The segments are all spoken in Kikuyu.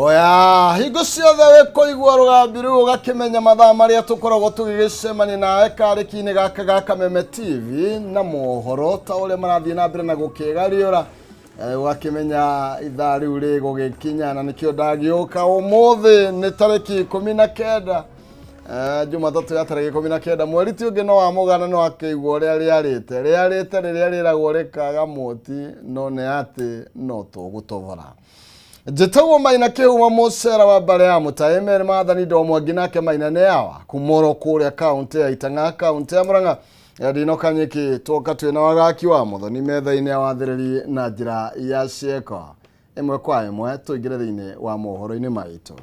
Oya, hingo ciothe wĩkũigua rũgambi rũu ũgakĩmenya mathaa marĩa tũkoragwo tũgĩgĩcemania nawe karĩki-inĩ gaka ga Kameme TV na mohoro ta ũrĩa marathiĩ na mbere na gũkĩgariũra. Ũgakĩmenya ithaa rĩu rĩgũgĩkinya na nĩkĩo ndagĩũka ũmũthĩ nĩ tarĩki 19. Jumatatũ ya tarĩki 19 mweri ti ũngĩ no wa mũgana no akĩigua ũrĩa rĩarĩte rĩarĩte rĩrĩa rĩragwo rĩkaga mũti no nĩ atĩ no tũgũtobora. Njĩtagwo Maina Kĩhuma mũcera wa mbare ya mũtaĩ merĩ maathani ndo mwangi nake Maina nĩ awa kumoro kũrĩa kaũntĩ ya Itang'a kaũntĩ ya Murang'a. Ndino Kanyiki twoka twĩna wagaki wa mũthoni metha-inĩ ya wathĩrĩri na njĩra ya cieko ĩmwe kwa ĩmwe tũingĩre thĩinĩ wa mohoro-inĩ maitũ.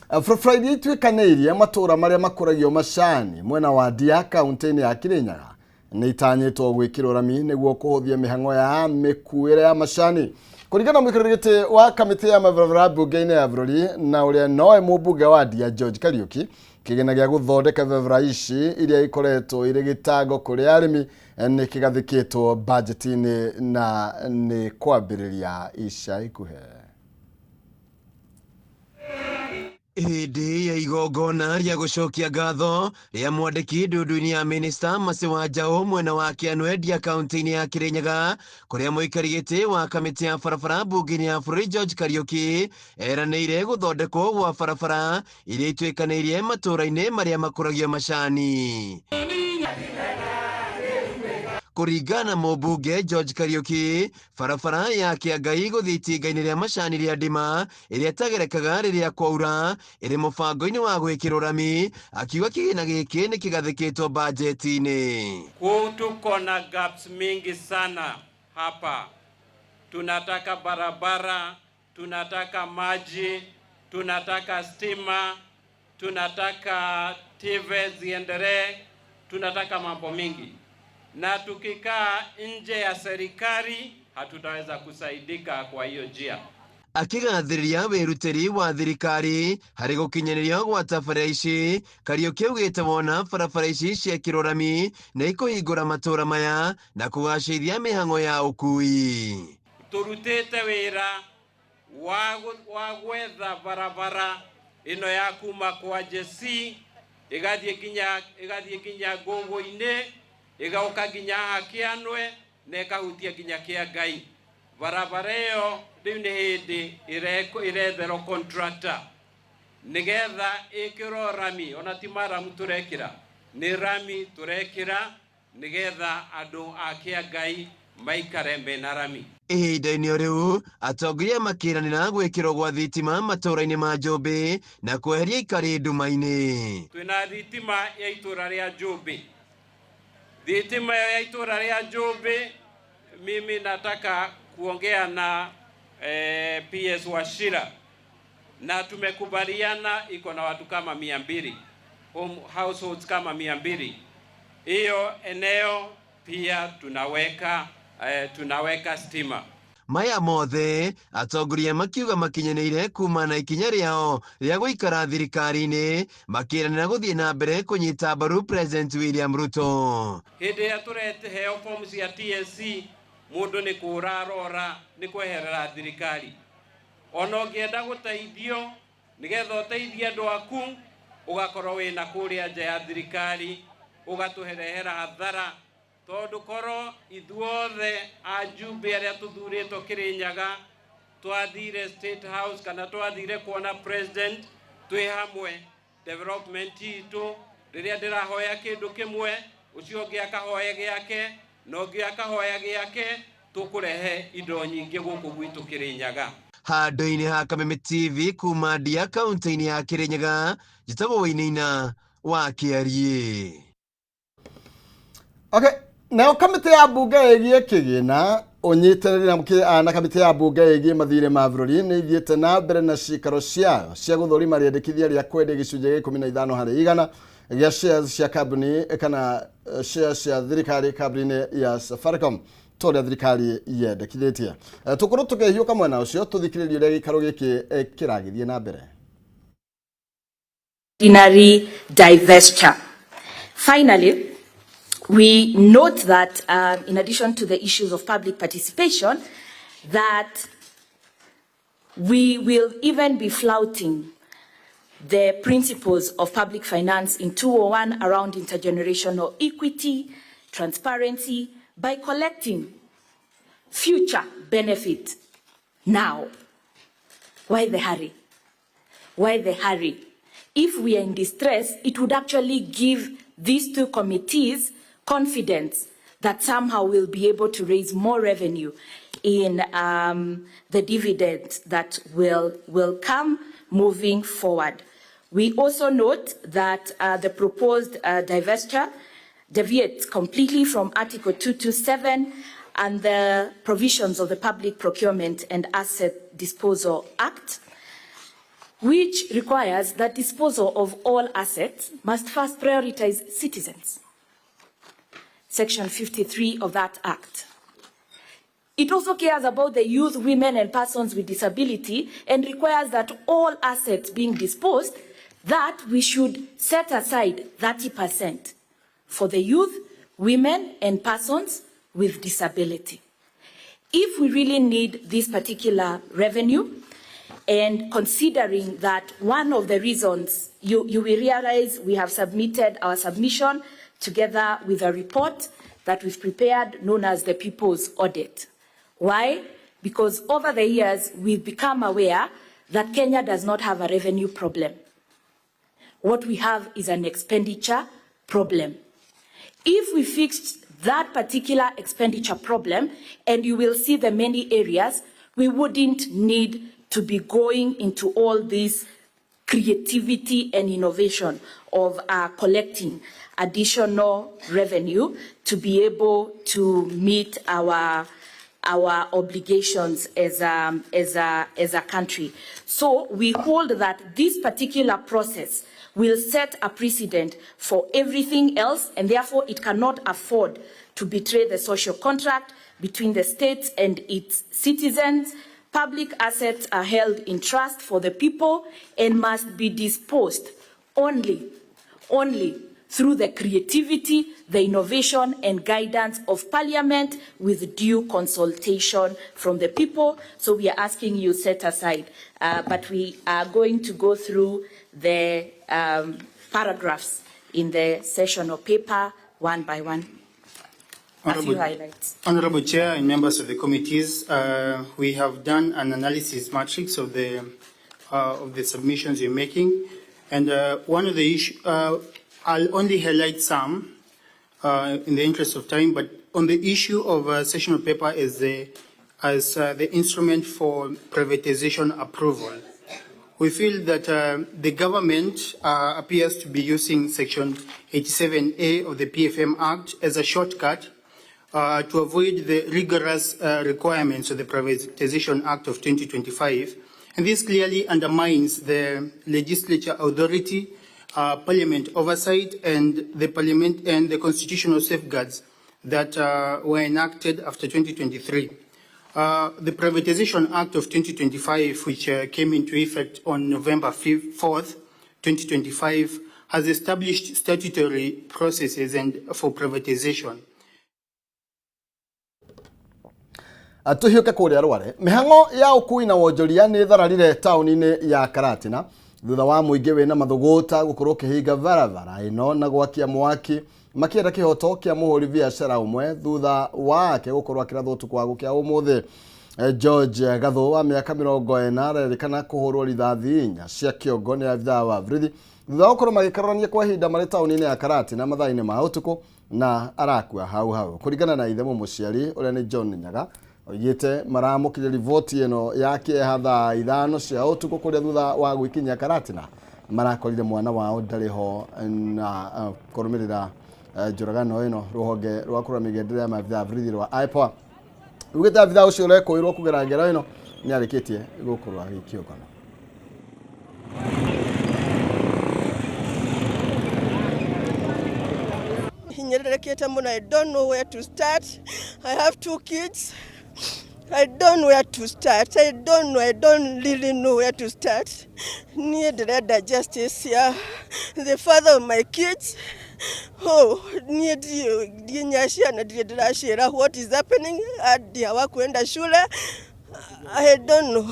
Barabara iria ituĩkanĩirie matũũra marĩa makũragio macani mwena wa Ndia kaunti-inĩ ya Kirinyaga nĩ itanyĩtwo gwĩkĩrwo rami nĩguo kũhũthia mĩhang'o ya mĩkuĩre ya macani. Kũringana na mũikarĩri gĩtĩ wa kamĩtĩ ya mabarabara mbunge-inĩ ya bũrũri na ũrĩa nowe mũmbunge wa Ndia George Kariuki, kĩgĩna gĩa gũthondeka barabara ici iria ikoretwo irĩ gĩtango kũrĩ arĩmi nĩ kĩgathĩkĩtwo bajeti-inĩ na nĩ kwambĩrĩria ica ikuhĩ. Hĩndĩ ya igongona rĩa gũcokia ngatho rĩa mwandĩki ndundu-inĩ ya minista Mercy Wanjaũ mwena wa Kĩanwendia kaunti-inĩ ya Kĩrĩnyaga kũrĩa mũikari gĩtĩ wa kamĩtĩ ya barabara mbunge-inĩ ya bũrũri George Kariũki eranĩire gũthondekwo gwa barabara iria ituĩkanĩirie matũũra-inĩ marĩa makũragio macani. Kũringana na mũmbunge George Kariũki, barabara ya Kĩangai gũthiĩ itinga-inĩ rĩa macani rĩa Ndima ĩrĩa ĩtagerekaga rĩrĩa kwaura ĩrĩ mũbango-inĩ wa gwĩkĩrwo rami, akiuga kĩgĩna gĩkĩ nĩ kĩgathĩkĩtwo bajeti-inĩ. Kuu tuko na gaps mingi sana hapa. Tunataka barabara, tunataka maji, tunataka stima, tunataka TV ziendelee, tunataka mambo mingi, na tukikaa nje ya serikali hatutaweza kusaidika kwa hiyo njia. Akĩgathĩrĩria wĩrutĩri wa thirikari harĩ gũkinyanĩrio gwa tabarĩra ici, Kariũki augĩte wona barabara ici ciekĩrwo rami nĩ ikũhingũra matũũra maya na kũgacĩrithia mĩhang'o ya ũkui. Turutĩte wĩra wa gwetha barabara ĩno ya kuma kwa Jesi ĩgathiĩ nginya Ngũngũ-inĩ, ĩgoka nginya haha Kĩanwe na ĩkahutia nginya Kĩangai. Barabara ĩyo rĩu nĩ hĩndĩ ĩretherwo contractor nĩgetha ĩkĩrwo rami, ona ti maramu tũrekĩra, nĩ rami tũrekĩra nĩgetha andũ a Kĩangai maikare mena rami. Ihinda-inĩ o rĩu atongoria makĩranĩra gwĩkĩrwo gwa thitima matũũra-inĩ ma Njũmbĩ na kweheria ikari nduma-inĩ. Twĩna thitima ya itũũra rĩa Njũmbĩ. Thitima ya itũũra rĩa Njũmbĩ, mimi nataka kuongea na PS Wachira na tumekubaliana iko na watu kama 200, home households kama 200. Hiyo eneo pia tunaweka stima. Maya mothe atongoria makiuga makinyanĩire kuma na ikinya rĩao rĩa gũikara thirikari-inĩ makĩranĩra gũthiĩ na mbere kũnyita mbaru President William Ruto. Hĩndĩ ĩrĩa tũreheo form cia TSC mũndũ nĩ kũra arora nĩ kweherera thirikari. Ona ũngĩenda gũteithio nĩgetha ũteithie andũ aku ũgakorwo wĩna kũrĩa nja ya thirikari ũgatũrehera hathara tondũ korwo ithuothe ajumbe arĩa tũthurĩtwo Kĩrĩnyaga twathire State House kana twathire kuona president twĩ hamwe development itũ rĩrĩa ndĩrahoya kĩndũ kĩmwe ũcio ũngĩ akahoya gĩake na ũngĩ akahoya gĩake tũkũrehe indo nyingĩ gũkũ gwitũ Kĩrĩnyaga. Handũ-inĩ ha Kameme TV kuma Ndia kaunti-inĩ ya Kĩrĩnyaga, njĩtagwo Wainaina wa Kĩariĩ. Okay, nayo kamĩtĩ ya mbunge ĩgiĩ kĩgĩna ũnyitanĩri na kamĩtĩ ya mbunge ĩgiĩ mathirĩ ma bũrũri nĩ ithiĩte na mbere na cikaro ciayo cia gũthũrima rĩendekithia rĩa kwendia gĩcunjĩ gĩa 15% gĩa shares cia kambuni kana shares cia thirikari kambuni-inĩ ya Safaricom ta ũrĩa thirikari yendekithĩtie. Tũkorwo tũkĩhiũka mwena ũcio tũthikĩrĩrie ũrĩa gĩikaro gĩkĩ kĩragĩthiĩ na mbere. Ordinary divestiture. Finally, we note that in addition to the issues of public participation, that We will even be flouting the principles of public finance in 201 around intergenerational equity, transparency, by collecting future benefit now. Why the hurry? Why the hurry? If we are in distress, it would actually give these two committees confidence that somehow we'll be able to raise more revenue in the dividends that will come moving forward. We also note that the proposed divestiture deviates completely from Article 227 and the provisions of the Public Procurement and Asset Disposal Act, which requires that disposal of all assets must first prioritize citizens. Section 53 of that Act. It also cares about the youth, women, and persons with disability and requires that all assets being disposed, that we should set aside 30% for the youth, women, and persons with disability. If we really need this particular revenue, and considering that one of the reasons, you will realize we have submitted our submission together with a report that we've prepared known as the People's Audit. Why? Because over the years, we've become aware that Kenya does not have a revenue problem. What we have is an expenditure problem. If we fixed that particular expenditure problem, and you will see the many areas, we wouldn't need to be going into all this creativity and innovation of collecting additional revenue to be able to meet our obligations as a country. So we hold that this particular process will set a precedent for everything else, and therefore it cannot afford to betray the social contract between the states and its citizens. Public assets are held in trust for the people and must be disposed only through the creativity, the innovation, and guidance of Parliament with due consultation from the people. So we are asking you set aside, but we are going to go through the paragraphs in the session of paper one by one. A few highlights. Honorable Chair and members of the committees, we have done an analysis matrix of the submissions you're making, and one of the issues, I'll only highlight some in the interest of time, but on the issue of sessional paper as the instrument for privatization approval, we feel that the government appears to be using Section 87A of the PFM Act as a shortcut to avoid the rigorous requirements of the Privatization Act of 2025. And this clearly undermines the legislature authority, Parliament oversight, and the Parliament and the constitutional safeguards that were enacted after 2023. The Privatization Act of 2025, which came into effect on November 4th, 2025, has established statutory processes and for privatization. Tuhiuke kuria rware mihango ya ukui na wonjoria ni thararire tauni-ini ya Karatina thutha wa muingi wina mathuguta gukorwo kihinga barabara ino na gwakia mwaki makienda kihoto kia muhuri biacara umwe thutha wake gukorwo akirathwo utuku wa gukia umuthi. George Gathu wa miaka 40 arerikana kuhurwo rithathi 4 cia kiongo ni abithaa wa borithi thutha wa gukorwo magikararania kwa ihinda mari tauni-ini ya Karatina mathaa-ini ma utuku na arakua hau hau kuringana na ithe mumuciari uria ni John Nyaga oigite maramukire riboti ino ya kieha thaa 5 cia utuku kuria thutha wa gwikinyia Karatina marakorire mwana wao ndari ho na kurumirira njuragano ino ruhonge rwa kurora migendere ya maabithaa borithi rwa IPOA rugite abithaa ucio urekwirwo kugera ngero ino ni arikitie gukorwo agĩikio ngono. Hinyĩrĩrĩkĩte mũno. I don't know where to start. I have 2 kids. I don't know where to start. I don't know. I don't really know where to start. Niĩ ndĩrenda justice ya the father of my kids. Oh, niĩ nginya ciana ndirĩ ndĩraciĩra what is happening. Hadi hawakuenda shule. I don't know.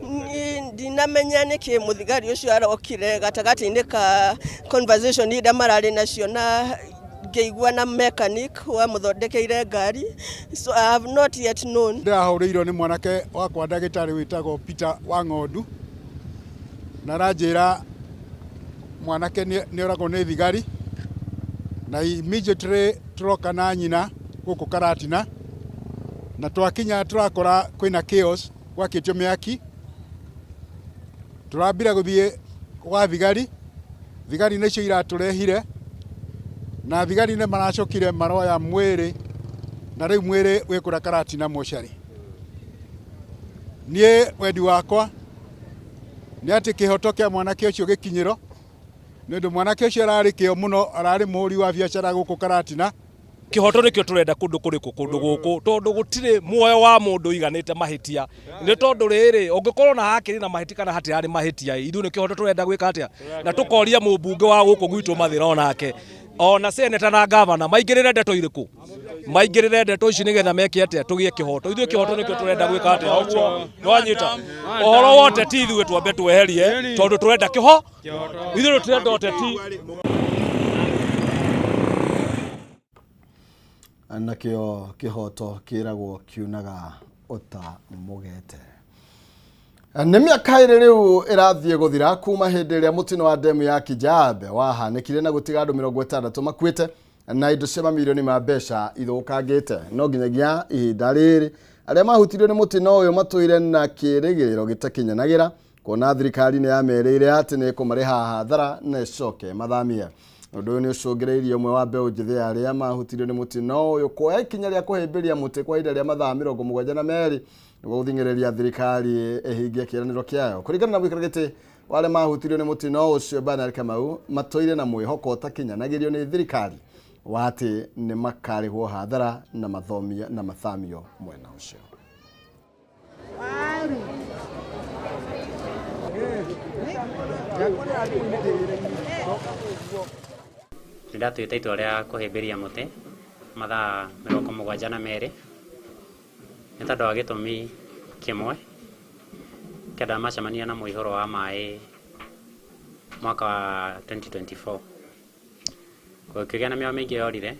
Niĩ ndinamenya nĩkĩ mũthigari ũcio arokire gatagatĩ-inĩ ka conversation iria mararĩ nacio na ngĩigua na mechanic wamũthondekeire ngari, so I have not yet known. Ndĩrahũrĩirwo nĩ mwanake wakwa ndagĩtarĩ wĩtagwo Peter wa Ng'ondu na aranjĩra mwanake nĩ oragwo nĩ thigari na immediately tũroka na nyina gũkũ Karatina na twakinya tũrakora kwĩna chaos, gwakĩtio mĩaki. Tũrambire gũthiĩ gwa thigari, thigari nĩcio iratũrehire na thigari nĩ maracokire maroya mwĩrĩ na rĩu mwĩrĩ wĩ kũrĩa Karatina mocarĩ. Niĩ wendi wakwa nĩ atĩ kĩhoto kĩa mwanake ũcio gĩkinyĩro nĩ ũndũ mwanake ũcio ararĩ kĩo mũno, ararĩ mũhũri wa biacara gũkũ Karatina. Kĩhoto nĩkĩo tũrenda kũndũ kũrĩkũ kũndũ gũkũ tondũ gũtirĩ muoyo wa mũndũ ũiganĩte mahĩtia nĩ tondũ rĩrĩ ũngĩkorwo na hakĩrĩ na mahĩtia kana hatirarĩ mahĩtia ithuĩ nĩ kĩhoto tũrenda gwĩka atĩa na tũkoria mũmbunge wa gũkũ gwitũ Mathĩra onake ona seneta na gavana maingĩrĩre ndeto irĩkũ maingĩrĩre ndeto ici nĩgetha meke atĩa tũgĩe kĩhoto ithuĩ kĩhoto nĩkĩo tũrenda gwĩka atĩa ũguo nĩwanyita ũhoro wa ũteti ithuĩ twambe tweherie tondũ tũrenda kĩho ithuĩ tũtirenda ũteti. Nakĩo kĩhoto kĩragwo kiunaga ũta mũgete. Nĩ mĩaka ĩrĩ rĩu ĩrathiĩ gũthira kuma hĩndĩ ĩrĩa mũtino wa ndemu ya Kijabe wahanĩkire na gũtiga andũ 60 makuĩte na indo cia mamirioni ma mbeca ithũkangĩte. No nginyagia ihinda rĩrĩ arĩa mahutirio nĩ mũtino ũyũ matũire na kĩrĩgĩrĩro gĩtakinyanagĩra kuona thirikari nĩ yamerĩire atĩ nĩ ĩkũmarĩha hathara na ĩcoke mathamie. Ũndũ ũyũ nĩ ũcũngĩrĩirie ũmwe wa mbeũ njĩthĩ arĩa mahutirio nĩ mũtino ũyũ kuoya ikinya rĩa kũhĩmbĩria mũtĩ kwa ihinda rĩa mathaa 72 nĩguo gũthing'ĩrĩria thirikari ĩhingie kĩĩranĩro kĩayo. Kũringana na mũikara gĩtĩ wa arĩa mahutirio nĩ mũtino ũcio Bernard Kamau, matũire na mwĩhoko ũtakinyanagĩrio nĩ thirikari wa atĩ nĩ makarĩhwo hathara na mathomio na mathamio mwena ũcio. Nĩ ndatuĩte itua rĩa kũhĩmbĩria mũtĩ mathaa 72 nĩ tondũ wa gĩtũmi kĩmwe kenda macemania na mũihũro wa maĩ mwaka wa 2024 gũkĩgĩa na mĩoyo mĩingĩ yorire,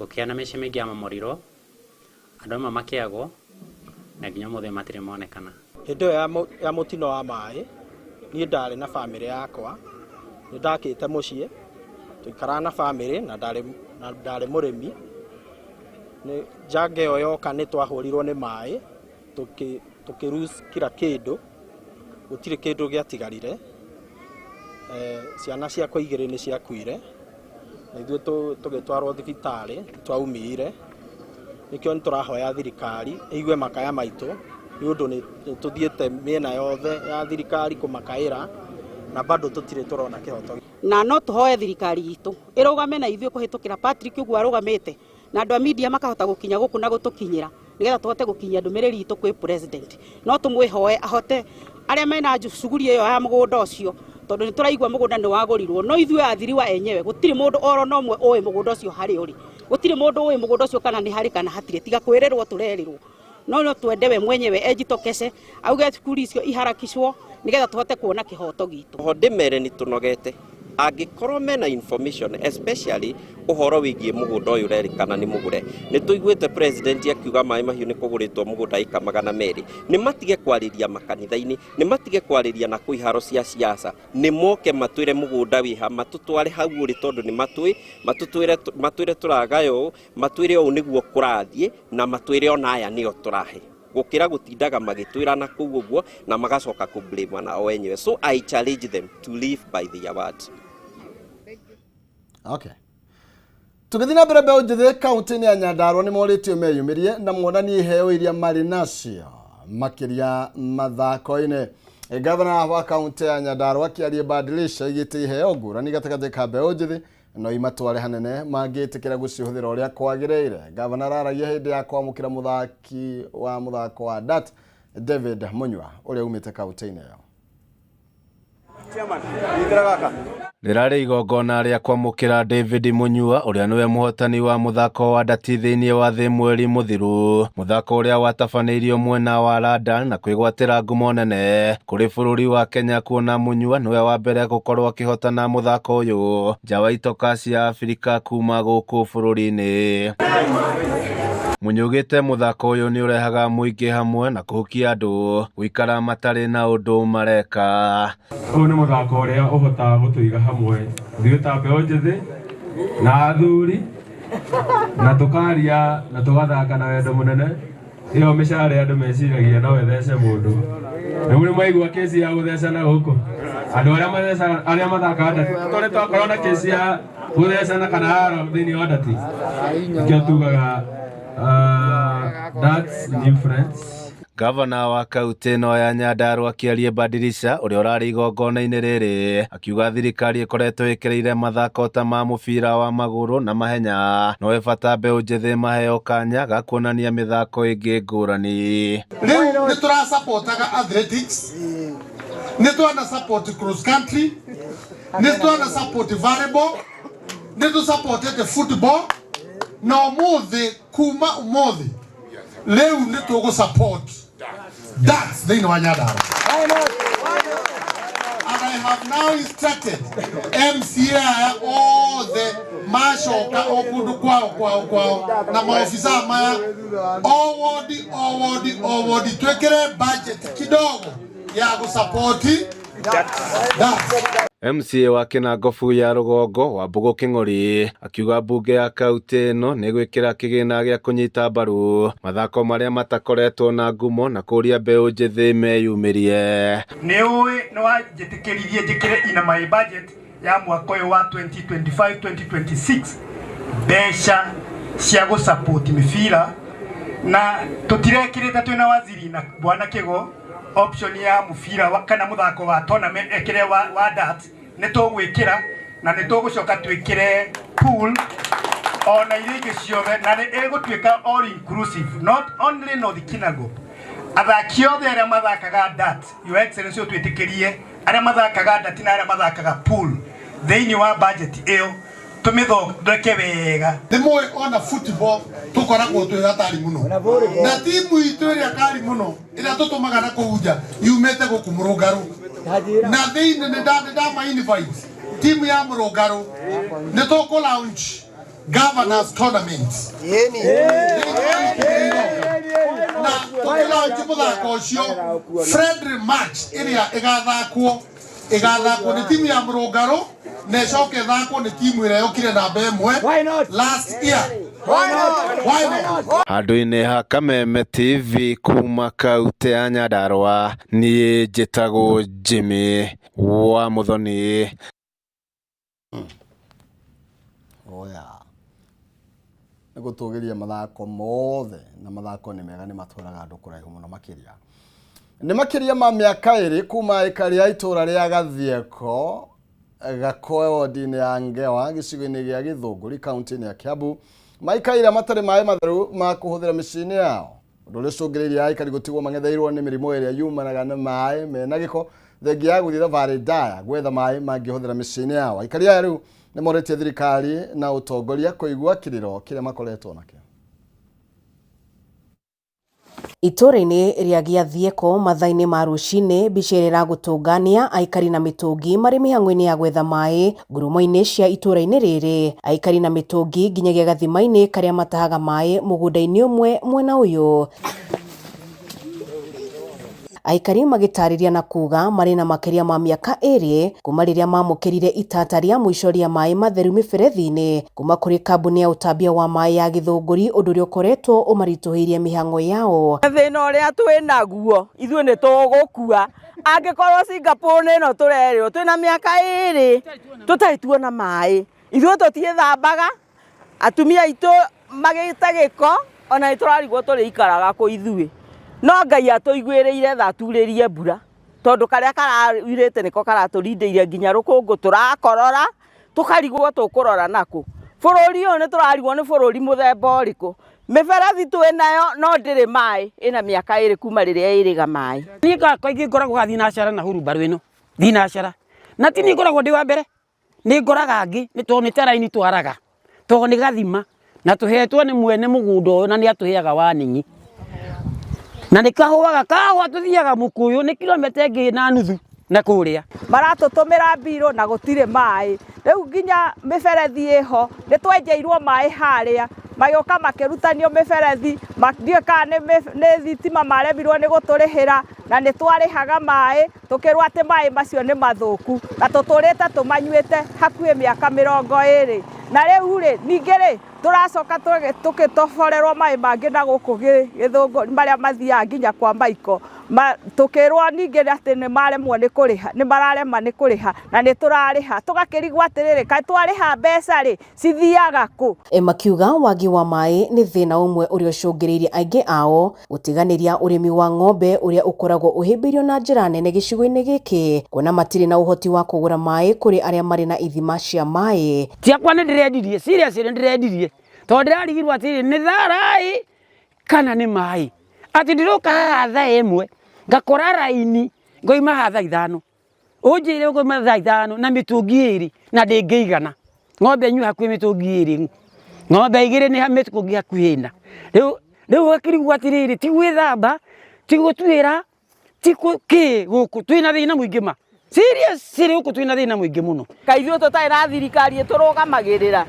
gũkĩgĩa na mĩciĩ mĩingĩ yamomorirwo, andũ amwe makĩagwo na nginya ũmũthĩ matirĩ monekana. Hĩndĩ ĩyo ya mũtino wa maĩ niĩ ndarĩ na bamĩrĩ yakwa, nĩ ndakĩte mũciĩ, tũikaraga na bamĩrĩ na ndarĩ mũrĩmi. Nĩ njanga ĩyo yoka nĩ twahũrirwo nĩ maĩ, tũkĩ lose kila kĩndũ, gũtirĩ kĩndũ gĩatigarire. Ciana ciakwa igĩrĩ nĩ ciakuire na ithuĩ tũgĩtwarwo thibitarĩ, twaumire. Nĩkĩo nĩ tũrahoya thirikari ĩigue makaya maitũ nĩ ũndũ nĩ tũthiĩte mĩena yothe ya thirikari kũmakaĩra na bado tũtirĩ tũrona kĩhoto. Na no tũhoe thirikari itũ ĩrũgame na ithuĩ kũhĩtũkĩra Patrick ũguo arũgamĩte na andũ a media makahota gũkinya gũkũ na gũtũkinyĩra nĩgetha tũhote gũkinyia ndũmĩrĩri itũ kwĩ president. No tũmwĩhoe ahote arĩa mena cuguri ĩyo ya mũgũnda ũcio tondũ nĩ tũraigua mũgũnda nĩ wagũrirwo, no ithuĩ athiriwa enyewe gũtirĩ mũndũ oro na ũmwe ũĩ mũgũnda ũcio harĩ ũrĩ, gũtirĩ mũndũ ũĩ mũgũnda ũcio kana nĩ harĩ kana hatirĩ, tiga kwĩrĩrwo tũrerĩrwo. No no twende we mwenyewe ejitokece auge cukuru icio iharakishwo nĩgetha tũhote kuona kĩhoto gitũ. Oho ndĩmere nĩ tũnogete angĩkorwo mena information especially ũhoro wĩgiĩ mũgũnda ũyũ ũrerĩkana nĩ mũgũre. Nĩ tũiguĩte president akiuga maĩ mahiũ nĩ kũgũrĩtwo mũgũnda ĩka 200. Nĩ matige kwarĩria makanitha-inĩ, nĩ matige kwarĩria na kũu iharo cia siasa, nĩ moke matwĩre mũgũnda wĩha, matũtware hau ũrĩ tondũ nĩ matũĩ, matwĩre tũragaya ũũ, matwĩre ũũ nĩguo kũrathiĩ, na matwĩre ona aya nĩo tũrahe. Gũkĩra gũtindaga magĩtwĩra na kũu ũguo na magacoka kũ blame na o enyewe. So I challenge them to live by their word. Okay. Tũgĩthiĩ na mbere, mbeũ njĩthĩ kaunti-inĩ ya Nyandarua nĩ morĩtio meyumĩrie na monanie iheo iria marĩ nacio makĩria mathako-inĩ. Gavana wa kaunti ya Nyandarua Kĩarie Badilisha aigĩte iheo ngũrani gatagatĩ ka mbeũ njĩthĩ no imatware hanene mangĩtĩkĩra gũcihũthĩra ũrĩa kwagĩrĩire. Gavana araragia hĩndĩ ya kwamũkĩra mũthaki wa mũthako wa dart David Munyua ũrĩa umĩte kaunti-inĩ ĩyo. Rĩrarĩ igongona rĩa kwamũkĩra David Munyua ũrĩa nĩwe mũhotani wa mũthako wa ndati thĩinĩ wa thĩ mweri mũthiru, mũthako ũrĩa watabanĩirio mwena wa London na kwĩgwatĩra ngumo nene kũrĩ bũrũri wa Kenya kuona Munyua nĩwe wa mbere gũkorwo akĩhotana mũthako ũyũ nja wa itoka cia Afrika kuma gũkũ bũrũri-inĩ. Munyugĩte mũthako ũyũ nĩ ũrehaga mũingĩ hamwe na kũhukia andũ gũikara matarĩ na ũndũ mareka. Ũyũ nĩ mũthako ũrĩa ũhotaga gũtũiga hamwe ithuĩ ta mbeũ njĩthĩ na athuri na tũkaria na tũgathaka na wendo mũnene. Ĩyo mĩcare andũ meciragia no ĩthece mũndũ. Rĩu nĩ mwaigua kesi ya gũthecana gũkũ, andũ arĩa mathecaga, arĩa mathakaga ndati, tondũ twakorwo na kesi ya gũthecana kana haro thĩinĩ wa ndati, nĩkĩo tugaga that's new friends. Gavana wa kaunti ĩno ya Nyandarua Kĩarie Badilisha ũrĩa ũrarĩ igongona-inĩ rĩrĩ akiuga thirikari ĩkoretwo ĩkĩrĩire mathako ta ma mũbira wa magũrũ na mahenya no ĩbata mbeũ njĩthĩ maheo kanya ga kuonania mĩthako ĩngĩ ngũrani. Rĩu nĩ tũrasapotaga athletics, nĩ twana support cross country, nĩ twana support volleyball, nĩ tũsupportete football, na ũmũthĩ kuma ũmũthĩ rĩu nĩ tũgũ support darts thĩinĩ wa Nyandarua. And I have now instructed MCA aya othe macoka o kũndũ kwao kwao kwao na maofisa maya o wodi o wodi o wodi twĩkĩre budget kidogo ya gũsapoti darts. MCA wa Kĩnangobu ya Rũgongo Wambũgũ Kĩng'ori akiuga mbunge ya kaunti ĩno nĩ gwĩkĩra kĩgĩna gĩa kũnyita mbaru mathako marĩa matakoretwo na ngumo na kũria mbeũ njĩthĩ meyumĩrie. Nĩ ũĩ nĩ wanjĩtĩkĩririe njĩkĩre ina my budget ya mwaka ũyũ wa 2025-2026 mbeca cia gũsupport mĩbira, na tũtirekĩrĩte twĩna waziri na bwana Kĩgo option ya mũbira kana mũthako wa tournament ekĩre wa darts nĩ tũgwĩkĩra na nĩ tũgũcoka twĩkĩre pool ona iria ingĩ ciothe, na nĩ ĩgũtuĩka all inclusive, not only North Kinangop. Athaki othe arĩa mathakaga dart, Your Excellency ũtwĩtĩkĩrie arĩa mathakaga dart na arĩa mathakaga pool thĩinĩ wa budget ĩyo tũmĩthondeke wega. Nĩ mũĩ ona football tũkoragwo twĩ hatari mũno, na timu itũ ĩrĩa kari mũno ĩrĩa tũtũmaga na kũu nja yumĩte gũkũ Mũrũngarũ, na thĩinĩ nĩ ndama invite timu ya Mũrũngarũ, nĩ tũkũ launch governors tournament na tũkĩlaunch mũthako ũcio friendly match ĩrĩa ĩgathakwo nĩ timu ya Mũrũngarũ na ĩcoke ĩthakwo nĩ timu ĩrĩa yokire namba ĩmwe last year. Why not? Handũ-inĩ ha Kameme TV kuma kaunti ya Nyandarua, niĩ njĩtagwo Jimmy wa Muthoni. Oya. Nĩ gũtũgĩria mathako mothe, na mathako nĩ mega, nĩ matwaraga andũ kũraihu mũno makĩria. Nĩ makĩria ma mĩaka ĩrĩ kuma aikari a itũũra rĩa Gathieko Gakoe wodi-inĩ ya Ngewa gĩcigo-inĩ gĩa Gĩthũngũri kaunti-inĩ ya Kiambu maikaire matarĩ maĩ matheru ma kũhũthĩra mĩciĩ-inĩ yao, ũndũ ũrĩa ũcũngĩrĩirie aikari gũtigwo mang'etheirwo nĩ mĩrimũ ĩrĩa yumanaga na maĩ mena gĩko thengia ya gũthiĩ thabarĩ ndaya gwetha maĩ mangĩhũthĩra mĩciĩ-inĩ yao. Aikari aya rĩu nĩ morĩtie thirikari na ũtongoria kũigua kĩrĩro kĩrĩa makoretwo nakĩo. Itũũra-inĩ rĩa Gĩathieko mathaa-inĩ ma rũcinĩ, mbica ĩrĩa ĩragũtũngania aikari na mĩtũngi marĩ mĩhang'o-inĩ ya gwetha maĩ ngurumo-inĩ cia itũũra-inĩ rĩrĩ. Aikari na mĩtũngi nginyagia gathima-inĩ karĩa matahaga maĩ mũgũnda-inĩ ũmwe mwena ũyũ. Aikari magĩtarĩria na kuga marĩ na makĩria ma mĩaka ĩrĩ kuma rĩrĩa mamũkĩrire itata rĩa mũico rĩa maĩ matheru mĩberethi-inĩ kuma kũrĩ kambuni ya ũtambia wa maĩ ya Gĩthũngũri, ũndũ ũrĩa ũkoretwo ũmaritũhĩirie mĩhang'o yao. Thĩna ũrĩa twĩ naguo ithuĩ nĩ tũgũkua, angĩkorwo Singapore nĩ ĩno tũrerĩrwo twĩna mĩaka ĩrĩ tũtarĩ tuona maĩ, ithuĩ tũtiĩthambaga, atumia aitũ magĩte gĩko, ona nĩ tũrarigwo tũrĩikaraga kũ ithuĩ. No Ngai atũiguĩrĩire tha aturĩrie mbura, tondũ karĩa karaurĩte nĩko karatũrindĩire nginya rũkũngũ tũrakorora, tũkarigwo tũkũrora nakũ. Bũrũri ũyũ nĩ tũrarigwo nĩ bũrũri mũthemba ũrĩkũ. Mĩberethi twĩ nayo no ndĩrĩ maĩ, ĩna mĩaka ĩrĩ kuma rĩrĩa ĩrĩga maĩ. Niĩ kaingĩ ngoragwo ga thinacara na hurumbarũ ĩno, thinacara. Na ti niĩ ngoragwo ndĩ wa mbere, nĩ ngoraga angĩ nĩ tondũ nĩ ta raini twaraga, tondũ nĩ gathima na tũhetwo nĩ mwene mũgũnda ũyũ na nĩ atũheaga warning. Na nĩ kahũaga, kahũa tũthiaga mũkũyũ nĩ kilomita ĩngĩ na nuthu na kũrĩa. Maratũtũmĩra mbirũ na gũtirĩ maĩ. Rĩu nginya mĩberethi ĩho, nĩ twenjeirwo maĩ harĩa, magĩũka makĩrutanio mĩberethi, ndiũĩ kana nĩ thitima maremirwo nĩ gũtũrĩhĩra, na nĩ twarĩhaga maĩ, tũkĩrwo atĩ maĩ macio nĩ mathũku, na tũtũrĩte tũmanyuĩte hakuhĩ mĩaka 20. Na rĩu rĩ, ningĩ rĩ, tũracoka tũgĩtoborerwo maĩ mangĩ na gũkũ Gĩthũngũri marĩa mathiaga nginya kwa Maiko, tũkĩrwo ningĩ atĩ nĩ maremwo nĩ kũrĩha, nĩ mararema nĩ kũrĩha, na nĩ tũrarĩha. Tũgakĩrigwo atĩrĩrĩ, kaĩ twarĩha mbeca rĩ, cithiaga kũ? Makiuga wagi wa maĩ nĩ thĩna ũmwe ũrĩa ũcũngĩrĩirie aingĩ ao gũtiganĩria ũrĩmi wa ng'ombe ũrĩa ũkoragwo ũhĩmbĩirio na njĩra nene gĩcigo-inĩ gĩkĩ kuona matirĩ na ũhoti wa kũgũra maĩ kũrĩ arĩa marĩ na ithima cia maĩ. Ciakwa nĩ ndĩrendirie, seriously nĩ ndĩrendirie tondũ ndĩrarigirwo atĩrĩrĩ nĩ thara ĩ kana nĩ maĩ, atĩ ndĩroka haha thaa 1 ngakora raini ngoima haha thaa 5 ũnjĩre ũkoima thaa 5 na mĩtũngi 2 na ndĩngĩigana ng'ombe nyue hakuhĩ mĩtũngi 2 ng'ombe 2 nĩ mĩtũngi hakuhĩ 4. Rĩu rĩu ũgakĩrigwo atĩrĩrĩ, ti gwĩthamba, ti gũtuĩra, ti kĩ gũkũ twĩna thĩna mũingĩ ma seriously gũkũ twĩna thĩna mũingĩ mũno. Kaĩ ithuĩ tũtarĩ na thirikari ĩtũrũgamagĩrĩra?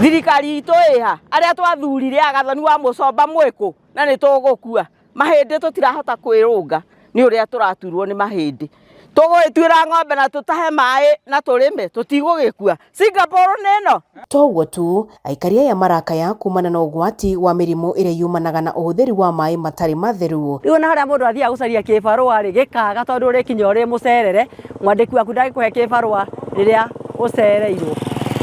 Thirikari itũ ĩha? Arĩa twathurire a Gathoni wa Mũcomba mwĩkũ na nĩ tũgũkua? Mahĩndĩ tũtirahota kwĩrũnga nĩ ũrĩa tũraturwo nĩ mahĩndĩ. Tũgũgĩtuĩra ng'ombe na tũtahe maĩ na tũrĩme tũtigũgĩkua. Singapore nĩ ĩno? To ũguo tu, aikari aya marakaya kumana na ũgwati wa mĩrimũ ĩrĩa yumanaga na ũhũthĩri wa maĩ matarĩ matheru. Rĩu ona harĩa mũndũ athiaga gũcaria kĩbarũa rĩ, gĩkaga tondũ ũrĩkinya ũrĩ mũcerere, mwandĩki waku ndangĩkũhe kĩbarũa rĩrĩa ũcereirwo.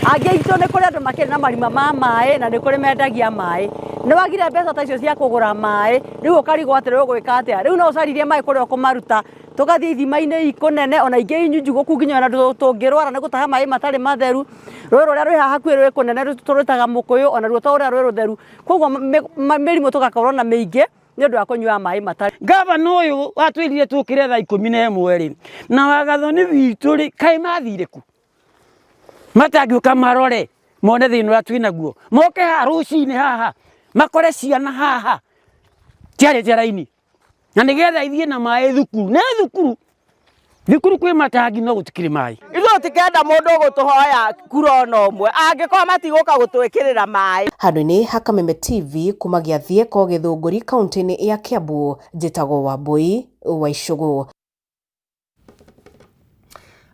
Angĩ aitũ nĩ kũrĩ andũ makĩrĩ na marima ma maĩ na nĩ kũrĩ mendagia maĩ. Nĩ wagire mbeca ta icio cia kũgũra maĩ, rĩu ũkarigwo atĩrĩ ũgwĩka atĩa. Rĩu no ũcaririe maĩ kũrĩa ũkũmaruta, tũgathiĩ ithima-inĩ kũnene ona ingĩ inyunjugũku nginya ona tũngĩrwara nĩ gũtaha maĩ matarĩ matheru. Rũĩ rũrĩa rwĩ haha hakuhĩ rwĩ kũnene tũrwĩtaga mũkũyũ onaruo to ũrĩa rwĩ rũtheru. Koguo mĩrimũ tũgakorwo na mĩingĩ nĩ ũndũ wa kũnyua maĩ matarĩ. Gavana ũyũ watwĩrire tũkĩre thaa 11 rĩ, na wagathoni witũ rĩ, kaĩ mathire kũ? Matangĩũka marore mone thĩna ũrĩa twĩnaguo, moke haha rũcinĩ haha makore ciana haha ciarĩte raini, na nĩgetha ithiĩ na maĩ thukuru. Nĩ thukuru, thukuru kwĩ matangi no gũtikĩrĩ maĩ. Ithuĩ tũtikenda mũndũ ũgũtũhoya kura ona ũmwe angĩkorwo matigũka gũtwĩkĩrĩra maĩ. Handũ-inĩ ha Kameme TV kuma Gĩathieko Gĩthũngũri kaunti-inĩ ya Kiambu, njĩtagwo Wambui wa Icũgũ.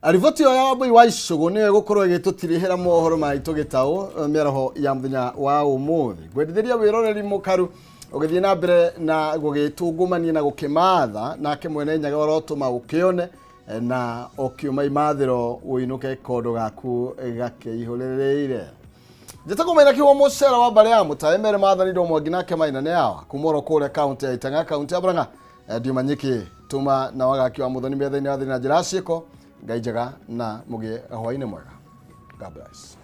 Riboti ĩyo ya Wambui wa Icũgũ nĩyo ĩgũkorwo ĩgĩtũtirihĩra mohoro maitũ gĩtaũ mĩaraho ya mũthenya wa ũmũthĩ. Ngwendithĩria wĩroreri mũkaru ũgĩthiĩ na mbere na gũgĩtungumania na gũkĩmatha, nake mwene Nyaga ũrotũma ũkĩone na ũkiuma imathĩro ũinũke kondo gaku gakĩihũrĩrĩire. Njĩtagwo Maina Kĩhumo mũcera wa mbarĩ ya Mũtaĩ mere mathanirwo Mwangi nake Maina nĩ awa kuma oro kũrĩa kaunti ya Itang'a kaunti ya Murang'a. Ndiuma nyiki tuma na wagaki wa muthoni metha-inĩ wa thĩna njĩra ciĩko. Ngai njega na mũgĩe hwaĩ-inĩ mwega. God bless.